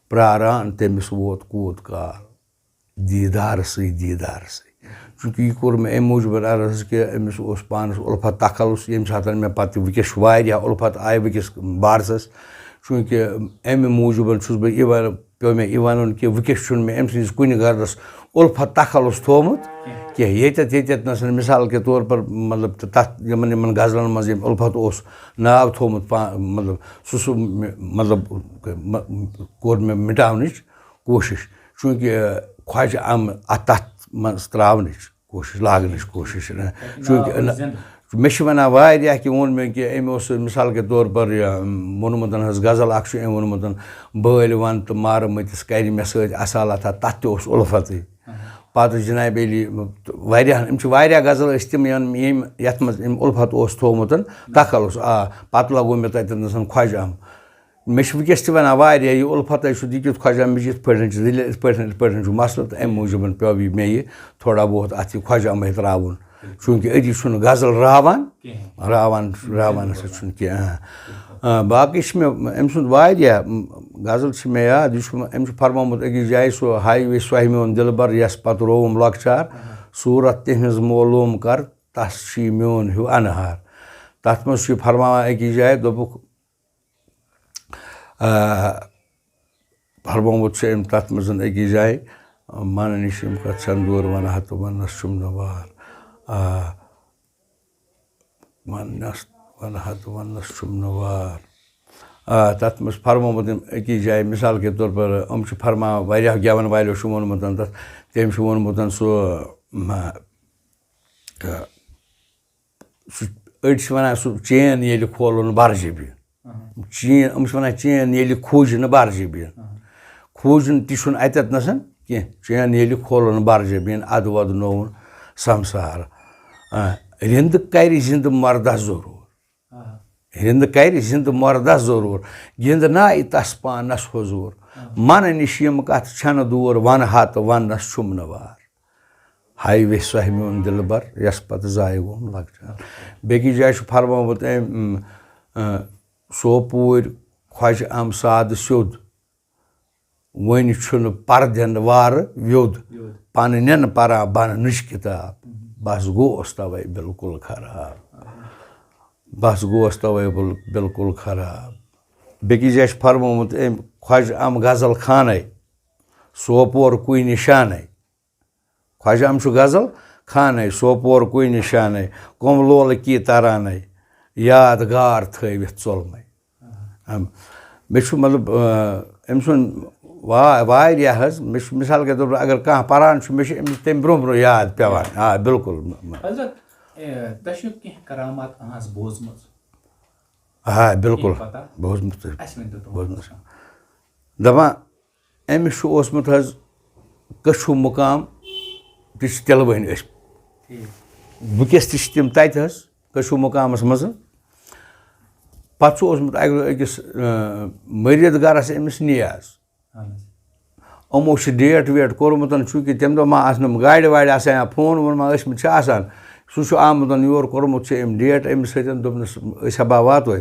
پرٛاران تٔمِس ووت کوٗت کال، دیٖدارسٕے، دیٖدارسٕے۔" چوٗنٛکہِ یہِ کوٚر مےٚ اَمہِ موٗجوٗب عرض کہِ أمِس اوس پانَس اُلفت تخلص، ییٚمہِ ساتہٕ مےٚ پَتہٕ وٕنکیٚس چھُ واریاہ اُلفت آیہِ وٕنکیٚس بارسَس، چوٗنٛکہِ اَمہِ موٗجوٗب چھُس بہٕ یہِ وَنان، پیوٚو مےٚ یہِ وَنُن کہِ وٕنکیٚس چھُنہٕ مےٚ أمۍ سٕنٛدِس کُنہِ غرضس اُلفت تخلص تھوٚومُت کینٛہہ۔ ییٚتٮ۪تھ، ییٚتٮ۪تھ نَسَن، مِثال کے طور پر، مطلب، تہٕ تَتھ یِمَن، یِمَن غزلَن منٛز ییٚمۍ اُلفت اوس ناو تھوٚومُت پا-، مطلب، سُہ، سُہ مےٚ، مطلب، مہ-، کوٚر مےٚ مِٹاونٕچ کوٗشِش، چوٗنٛکہِ خۄجہِ آمہٕ اَتھ، تَتھ منٛز ترٛاونٕچ۔ کوٗشِش، لاگنٕچ کوٗشِش۔ چوٗنٛکہِ نہ، مےٚ چھِ وَنان واریاہ کہِ ووٚن مےٚ کہِ أمۍ اوس، مِثال کے طور پر، یہِ، ووٚنمُت حظ، غزل اَکھ چھُ أمۍ ووٚنمُت، "بٲلۍ وَن تہٕ مارٕ مٔتِس کَرِ مےٚ سۭتۍ اَصالتھا"، تَتھ تہِ اوس اُلفتٕے۔ پَتہٕ جناب علی، واریاہ، أمۍ چھِ واریاہ غزل ٲسۍ تِم، یِم، یِم، یَتھ منٛز أمۍ اُلفت اوس تھوٚومُت، تَکَل اوس، آ، پَتہٕ لَگوو مےٚ تَتٮ۪ن خۄجہِ اَم۔ مےٚ چھِ وٕنکیٚس تہِ وَنان واریاہ، یہِ اُلفت حظ چھُ، یہِ کیُتھ خۄجہِ اَم، یہِ چھِ یِتھ پٲٹھۍ چھِ، یہِ چھِ یِتھ پٲٹھۍ چھُ مَسلہٕ، تہٕ اَمہِ موٗجوٗبَن پیوٚو یہِ مےٚ یہِ تھوڑا بہت اَتھ یہِ خۄجہِ اَمَے ترٛاوُن۔ چوٗنٛکہِ أتی چھُنہٕ غزل راوان، کِہیٖنۍ۔ راوان، راوان ہسا چھُنہٕ کینٛہہ۔ آ۔ آ، باقٕے چھِ مےٚ أمۍ سُنٛد واریاہ، م، غزل چھِ مےٚ یاد، یہِ چھُ، أمۍ چھُ فرمومُت أکِس جایہِ، سُہ ہاے وے سۄہہِ میون دِلبر، یَس پَتہٕ رووُم لۄکچار، صوٗرت تِہِنٛز معلوٗم کر، تَس چھُ یہِ میون ہیوٗ اَنہار۔ تَتھ منٛز چھُ یہِ فرماوان أکِس جایہِ، دوٚپُکھ، آ، فرمومُت چھُ أمۍ تَتھ منٛز أکِس جایہِ، "من نِش یِم کَتھ چھَنہٕ دوٗر، وَنہٕ ہا تہٕ وَننَس چھُم نہٕ وار۔" آ، وَننَس، وَنہٕ ہا تہٕ وَننَس چھُم نہٕ وار۔ آ، تَتھ منٛز فرمومُت أمۍ أکِس جایہِ، مِثال کے طور پر، یِم چھِ فرماوان، واریاہ گٮ۪وَن والیو چھُ ووٚنمُت تَتھ، تٔمۍ چھُ ووٚنمُت سُہ، مہ-، آ، سُہ، أڑۍ چھِ وَنان، سُہ چین ییٚلہِ کھولُن بَرجہِ بیٖن۔ چین، یِم چھِ وَنان، چین ییٚلہِ کھوٗجہِ نہٕ بَرجہِ بیٖن۔ کھوٗجُن تہِ چھُنہٕ اَتٮ۪تھ نَسَن کینٛہہ۔ چین ییٚلہِ کھولُن بَرجہِ بیٖن، اَدٕ وَدنووُن سَمسار۔ آ، رِنٛدٕ کَرِ زِنٛدٕ مَردَس ضروٗر۔ رِنٛدٕ کَرِ زِنٛدٕ مَردَس ضروٗر۔ گِنٛدنایہِ تَس پانَس حضوٗر۔ مَنہٕ نِش یِم کَتھ چھَنہٕ دوٗر، وَنہٕ ہا تہٕ وَننَس چھُم نہٕ وار۔ ہاے وے سۄہہِ میون دِلبر، یَس پَتہٕ ضایع گوٚوُم لۄکچار۔ بیٚکِس جایہِ چھُ فرمومُت أمۍ، اۭں، اۭں، سوپوٗرۍ خۄجہِ اَم سادٕ سیوٚد، وۄنۍ چھُنہٕ پَردٮ۪ن وارٕ ویوٚد، ویوٚد۔ پَنٕنٮ۪ن پَران بَننٕچ کِتاب، بَس گوس تَوَے بِلکُل خراب۔ بَس گوس تَوَے بِل-، بِلکُل خراب۔ بیٚکِس جایہِ چھُ فرمومُت أمۍ خۄجہِ اَم غزل خانَے، سوپور کُے نِشانَے۔ خۄجہِ اَم چھُ غزل خانَے، سوپور کُے نِشانَے، کۄم لولہٕ کی تَرانَے، یاد گار تھٲوِتھ ژوٚلمَے۔ اَم، مےٚ چھُ مطلب، آ، أمۍ سُنٛد وا-، واریاہ حظ، مےٚ چھُ مِثال کے طور پر اگر کانٛہہ پَران چھُ، مےٚ چھُ أمِس تَمہِ برٛونٛہہ برٛونٛہہ یاد پٮ۪وان۔ آ، بِلکُل۔ حضرت، اے، تۄہہِ چھُو کینٛہہ کرامات أہٕنٛز بوٗزمٕژ؟ آ، بِلکُل۔ کینٛہہ پتہ؟ بوٗزمُت۔ اَسہِ ؤنۍتو تِمَن بوٗزمُت۔ مُتعلِق۔ دَپان، أمِس چھُ اوسمُت حظ کٔچھوٗ مُقام، تہِ چھِ تِلہٕ وٲنۍ ٲسۍ۔ ٹھیٖک۔ وٕنکیٚس تہِ چھِ تِم تَتہِ حظ کٔچھوٗ مُقامَس منٛز۔ پَتہٕ چھُ اوسمُت اَکہِ دۄہ أکِس، اۭں، مٔریٖد گَرَس أمِس نیاز۔ اہن حظ۔ یِمو چھُ ڈیٹ ویٹ کوٚرمُت، چوٗنٛکہِ تَمہِ دۄہ ما آسہٕ نہٕ گاڑِ واڑِ آسان یا فون وون ما ٲسۍ مٕتۍ چھِ آسان۔ سُہ چھُ آمُت یور، کوٚرمُت چھُ أمۍ ڈیٹ أمِس سۭتۍ، دوٚپنَس، "أسۍ ہا با واتوے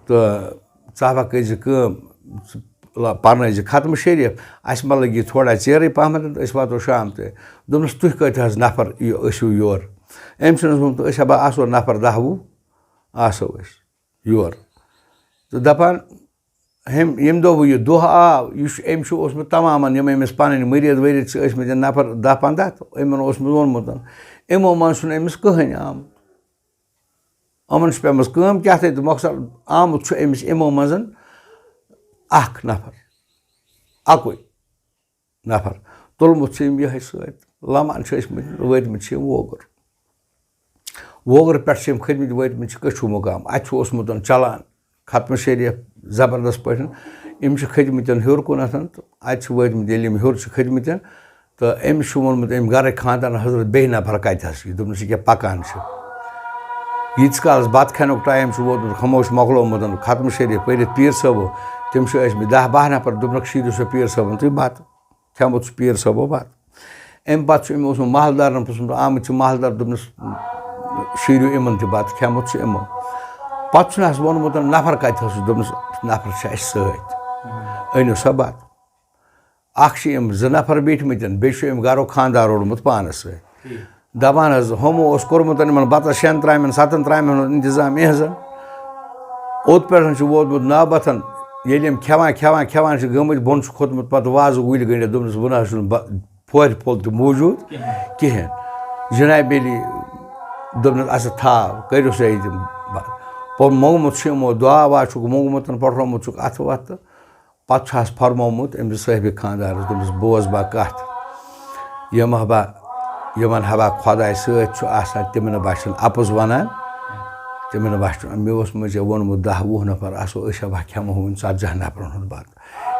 تہٕ ژٕ ہا کٔرۍ زِ کٲم، ژٕ لا-، پَرنٲوۍ زِ ختمہٕ شریٖف، اَسہِ ما لٔگۍ یہِ تھوڑا ژیرٕے پَہمَتھ تہٕ أسۍ واتو شام تہِ۔" دوٚپنَس، "تُہۍ کۭتیٛاہ حظ نفر یہِ ٲسِو یور؟" أمۍ چھُنَس ووٚنمُت، "أسۍ ہا با آسو نفر دَہ وُہ، آسو أسۍ یور۔" تہٕ دَپان، ہُمۍ، ییٚمہِ دۄہ وۄنۍ یہِ دۄہ آو، یہِ چھُ، أمۍ چھُ اوسمُت تمامَن یِم أمِس پَنٕنۍ مٔریٖد ؤریٖد چھِ ٲسۍ مٕتۍ نفر دَہ پنٛداہ، تہٕ یِمَن اوسمُت ووٚنمُت، یِمو منٛز چھُنہٕ أمِس کٕہٕنۍ آمُت۔ یِمَن چھِ پیٚمٕژ کٲم کیٛاہ تھٲے تہٕ مۄخصر آمُت چھُ أمِس یِمو منٛز اَکھ نفر، اَکُے نفر۔ تُلمُت چھُ أمۍ یِہوٚے سۭتۍ، لَمان چھِ ٲسۍ مٕتۍ، وٲتۍ مٕتۍ چھِ یِم ووگُر۔ ووگرٕ پٮ۪ٹھ چھِ یِم کھٔتۍ مٕتۍ، وٲتۍ مٕتۍ چھِ کٔچھوٗ مُقام۔ اَتہِ چھُ اوسمُت چَلان ختمہٕ شریٖف زبردست پٲٹھۍ۔ یِم چھِ کھٔتۍ مٕتۍ ہیوٚر کُنَتھ تہٕ اَتہِ چھِ وٲتۍ مٕتۍ، ییٚلہِ یِم ہیوٚر چھِ کھٔتۍ مٕتۍ تہٕ أمِس چھُ ووٚنمُت أمۍ گَرٕکۍ خاندارَن، "حضرت، بیٚیہِ نفر کَتہِ حظ چھِ؟" دوٚپنَس، "ییٚکیٛاہ پَکان چھِ۔" ییٖتِس کالَس بَتہٕ کھٮ۪نُک ٹایم چھُ ووتمُت، خاموش مۄکلومُت ختمہٕ شریٖف پٔرِتھ پیٖر صٲبو، تٔمۍ چھُ ٲسۍ مٕتۍ دَہ باہ نفر، دوٚپنَکھ، "شیٖرِو سا پیٖر صٲبَن تُہۍ بَتہٕ۔" کھٮ۪مُت چھُ پیٖر صٲبو بَتہٕ۔ اَمہِ پَتہٕ چھُ أمۍ اوسمُت مَحلدارَن پرٛژھمُت، آمٕتۍ چھِ مَحلدار، دوٚپنَس، "شیٖرِو یِمَن تہِ بَتہٕ، کھٮ۪مُت چھُ یِمو۔" پَتہٕ چھُنہٕ اَسہِ ووٚنمُت، "نفر کَتہِ حظ چھُ؟" دوٚپنَس، "نفر چھِ اَسہِ سۭتۍ، أنِو سا بَتہٕ۔" اَکھ چھِ یِم زٕ نفر بیٖٹھۍ مٕتۍ، بیٚیہِ چھُ أمۍ گَرُک خانٛدار روٚٹمُت پانَس سۭتۍ۔ ٹھیٖک۔ دَپان حظ، ہُمو اوس کوٚرمُت یِمَن بَتَس شٮ۪ن ترٛامٮ۪ن، سَتَن ترٛامٮ۪ن ہُنٛد اِنتظام یِہٕنٛزَن۔ اوٚت پٮ۪ٹھ چھُ ووتمُت نوبَتَن، ییٚلہِ یِم کھٮ۪وان، کھٮ۪وان، کھٮ۪وان چھِ گٔمٕتۍ، بۄن چھُ کھوٚتمُت پَتہٕ وازٕ گُلۍ گٔنٛڈِتھ، دوٚپنَس، "بہٕ نہ حظ چھُنہٕ بَ-، پھورِ پھوٚل تہِ موٗجوٗد کِہیٖنۍ۔ کِہیٖنۍ۔" جنابِ علی دوٚپنَس، "اَسا تھاو، کٔرِو سا یہِ تہِ بَ-، پوٚر موٚنٛگمُت چھُ یِمو، دُعا وعا چھُکھ موٚنٛگمُت، پَٹھرومُت چھُکھ اَتھٕ وَتھٕ۔" پَتہٕ چھُ اَسہِ فرمومُت أمِس صٲحبِ خانٛدارَس، دوٚپمَس، "بوز با کَتھ، یِم ہا با یِمن ہبا خۄداے سۭتۍ چھُ آسان، تِمن بچن اپُز ونان، تِمن بچن، مےٚ اوس مٔنٛزۍ ووٚنمُت، دَہ وُہ نفر آسو، أسۍ ہبا کھٮ۪مو وۄنۍ ژتجی نفرن ہُنٛد بتہٕ۔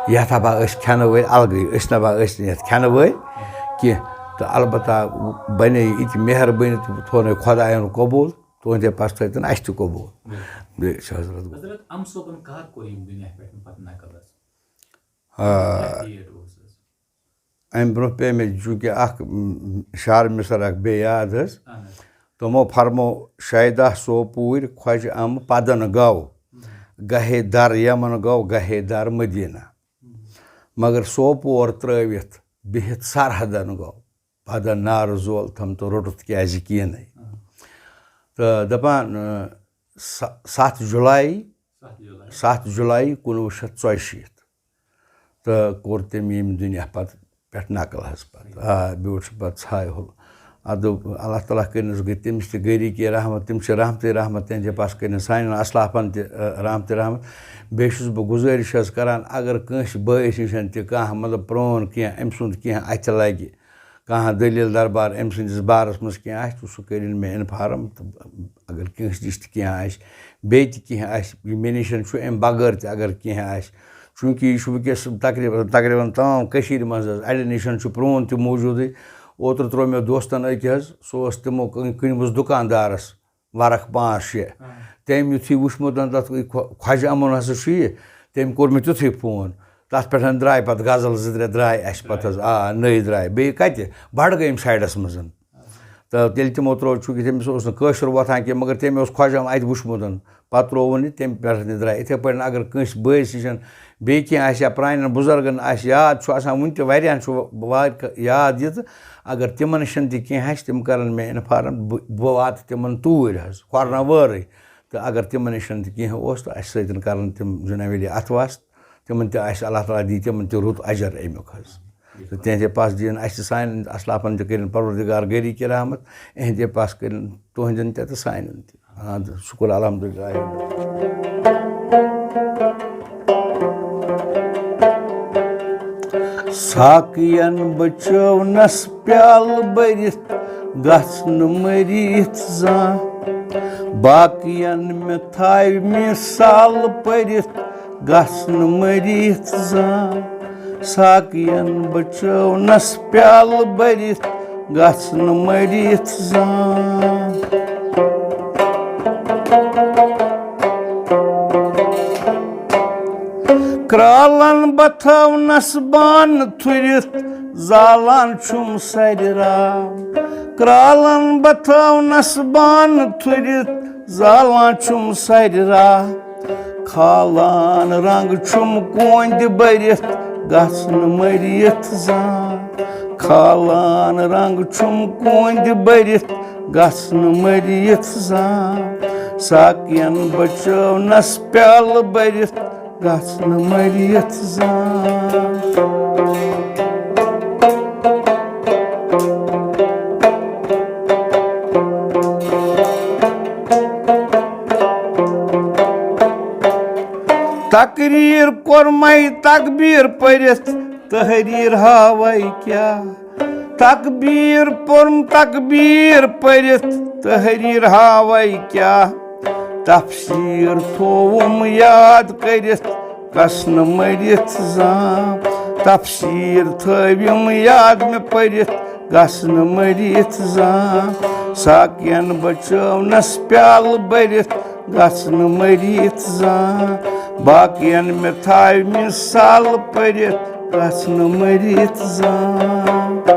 یتھ ہبا أسۍ کھٮ۪نہٕ وٲلۍ الگٕے، أسۍ نبا ٲسۍ نہٕ یتھ کھٮ۪نہٕ وٲلۍ کینٛہہ۔ تہٕ البتہ بنے یہِ تہِ مہربٲنی تہٕ تھوٚونَے خۄداین قبوٗل، تُہنٛدے پتہٕ تھٲوتن اسہِ تہِ قبوٗل۔ بِلکُل۔ بیٚیہِ چھِ حضرت۔ حضرت، اَمہٕ صٲبن کر کوٚر ییٚمہِ دُنیا پٮ۪ٹھ پتہٕ نقل حظ؟ آ۔ کیٛاہ date اوس حظ؟ امہِ برونٛہہ پیٚیہِ مےٚ چوٗنٛکہِ اکھ، م، شعر مصرع اکھ بیٚیہِ یاد حظ۔ اہن حظ۔ تِمو فرمو، شیدا سوپوٗرۍ خۄجہِ امہٕ پدن گوٚو، اہن۔ گہے در یمن گوٚو، گہے در مدینہ۔ اہن۔ مگر سوپور ترٲوِتھ بِہِتھ سرحدن گوٚو، پدن نارٕ زول تھم تہٕ روٚٹُتھ کیازِ کینٕے۔ اہن۔ تہٕ دپان، ٲ، س-، ستھ جُلاے، ستھ جُلاے۔ ستھ جُلاے کُنوُہ شیٚتھ ژۄیہِ شیٖتھ۔ تہٕ کوٚر تٔمۍ ییٚمہِ دُنیا پتہٕ پٮ۪ٹھ نقل حظ پتہٕ۔ آ، بیوٗٹھ چھُ پتہٕ ژھایہِ ہُل۔ ادٕ اللہ تعالیٰ کٔرِنَس گٔے تٔمِس تہِ گٔری کے رحمت، تِم چھِ رحمتٕے رحمت، تِہنٛدِ پاسہٕ کٔرِنَس سانٮ۪ن اسلافن تہِ، آ، رحمتٕے رحمت۔ بیٚیہِ چھُس بہٕ گُزٲرِش حظ کران، اگر کٲنٛسہِ بٲیِس نِش تہِ کانٛہہ مطلب پرٛون کینٛہہ أمۍ سُنٛد کینٛہہ اَتھِ لگہِ، کانٛہہ دٔلیٖل دربار أمۍ سٕنٛدِس بارس منٛز کینٛہہ آسہِ، تہٕ سُہ کٔرِن مےٚ inform۔ تہٕ اگر کٲنٛسہِ نِش تہِ کینٛہہ آسہِ، بیٚیہِ تہِ کینٛہہ آسہِ، یہِ مےٚ نِش چھُ اَمہِ بغٲر تہِ اگر کینٛہہ آسہِ، چوٗنٛکہِ یہِ چھُ وٕنکیٚس تقریٖباً، تقریٖباً تمام کٔشیٖرِ منٛز حظ، اَڑٮ۪ن نِش چھُ پرٛون تہِ موٗجوٗدٕے۔ اوترٕ ترٛوو مےٚ دوستن أکۍ حظ، سُہ اوس تِمو کٕن-، کٕنمٕژ دُکاندارس ورق پانٛژھ شےٚ۔ آ۔ تٔمۍ یُتھُے وٕچھمُت، تَتھ خۄ-، خۄجہِ اَمُن ہسا چھُ یہِ، تٔمۍ کوٚر مےٚ تیُتھُے فون۔ تَتھ پٮ۪ٹھ درٛاے پَتہٕ غزل زٕ ترٛےٚ درٛاے اَسہِ پَتہٕ حظ۔ آ، نٔے درٛاے۔ بیٚیہِ کَتہِ؟ بڈگٲمۍ سایڈَس منٛز۔ تہٕ تیٚلہِ تِمو ترٛوو، چوٗنٛکہِ تٔمِس اوس نہٕ کٲشُر وۄتھان کینٛہہ، مگر تٔمۍ اوس خۄجہِ اَمُن اَتہِ وٕچھمُت۔ پَتہٕ ترٛووُن یہِ، تٔمۍ پٮ۪ٹھ تہِ درٛاے۔ یِتھَے پٲٹھۍ اگر کٲنٛسہِ بٲیِس نِش بیٚیہِ کینٛہہ آسہِ یا پرٛانٮ۪ن بُزرگَن آسہِ یاد، چھُ آسان وٕنہِ تہِ واریاہَن چھُ وا-، وارِ ک-، یاد یہِ تہٕ اگر تِمن نِش تہِ کینٛہہ آسہِ، تِم کرن مےٚ inform، بہٕ، بہٕ واتہٕ تِمن توٗرۍ حظ، کھۄرنہٕ وٲرٕے۔ تہٕ اگر تِمن نِش تہِ کینٛہہ اوس، تہٕ اَسہِ سۭتۍ کرن تِم جناب علی اَتھٕ واس، تِمن تہِ آسہِ اللہ تعالیٰ دی تِمن تہِ رُت اجر اَمیُک حظ۔ تہٕ تِہنٛدِ پاس دِیِن اَسہِ تہِ سانٮ۪ن اسلافن تہِ کٔرِن پروردگار گری کرامت، اِہنٛدِ پاس کٔرِن تُہنٛدٮ۪ن تہِ تہٕ سانٮ۪ن تہِ۔ اَدٕ شُکُر الحمدللہ۔ ساقین بچٲونس پیالہٕ بٔرِتھ، گژھ نہٕ مٔرِتھ زانٛہہ۔ باقین مےٚ تھاوِ مثال پٔرِتھ، گژھ نہٕ مٔرِتھ زانٛہہ۔ ساقین بچٲونس پیالہٕ بٔرِتھ، گژھ نہٕ مٔرِتھ زانٛہہ۔ کرالن بتھاونس بانہٕ تھُرِتھ، زالان چھُم سرِ راہ۔ کرالن بتھاونس بانہٕ تھُرِتھ، زالان چھُم سرِ راہ۔ کھالان رنگ چھُم کوندِ بٔرِتھ، گژھ نہٕ مٔرِتھ زانٛہہ۔ کھالان رنگ چھُم کوندِ بٔرِتھ، گژھ نہٕ مٔرِتھ زانٛہہ۔ ساقین بچٲونس پیالہٕ بٔرِتھ، گژھ نہٕ مٔرِتھ زانٛہہ۔ تقریر کوٚرمَے تکبیر پٔرِتھ، تحریر ہاوَے کیٛاہ؟ تکبیر پوٚرُم تکبیر پٔرِتھ، تحریر ہاوَے کیٛاہ؟ تفسیر تھووُم یاد کٔرِتھ، گژھ نہٕ مٔرِتھ زانٛہہ۔ تفسیر تھٲوِم یاد مےٚ پٔرِتھ، گژھ نہٕ مٔرِتھ زانٛہہ۔ ساقین بچٲونس پیالہٕ بٔرِتھ، گژھ نہٕ مٔرِتھ زانٛہہ۔ باقین مےٚ تھاوِ مثال پٔرِتھ، گژھ نہٕ مٔرِتھ زانٛہہ۔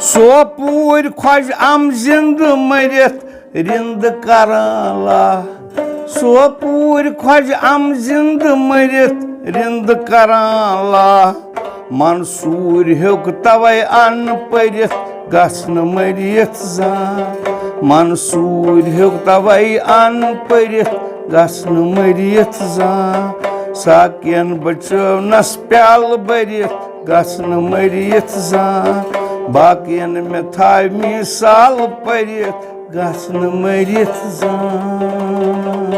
سوپوٗرۍ خۄش ام زِندٕ مٔرِتھ، رِندٕ کران لا۔ سوپوٗرۍ خۄش ام زِندٕ مٔرِتھ، رِندٕ کران لا۔ منصوٗر ہیوٚک توے ان پٔرِتھ، گژھ نہٕ مٔرِتھ زانٛہہ۔ منصوٗر ہیوٚک توے ان پٔرِتھ، گژھ نہٕ مٔرِتھ زانٛہہ۔ ساقین بچٲونس پیالہٕ بٔرِتھ، گژھ نہٕ مٔرِتھ زانٛہہ۔ باقین مےٚ تھاوِ مثال پٔرِتھ، گژھ نہٕ مٔرِتھ زانٛہہ۔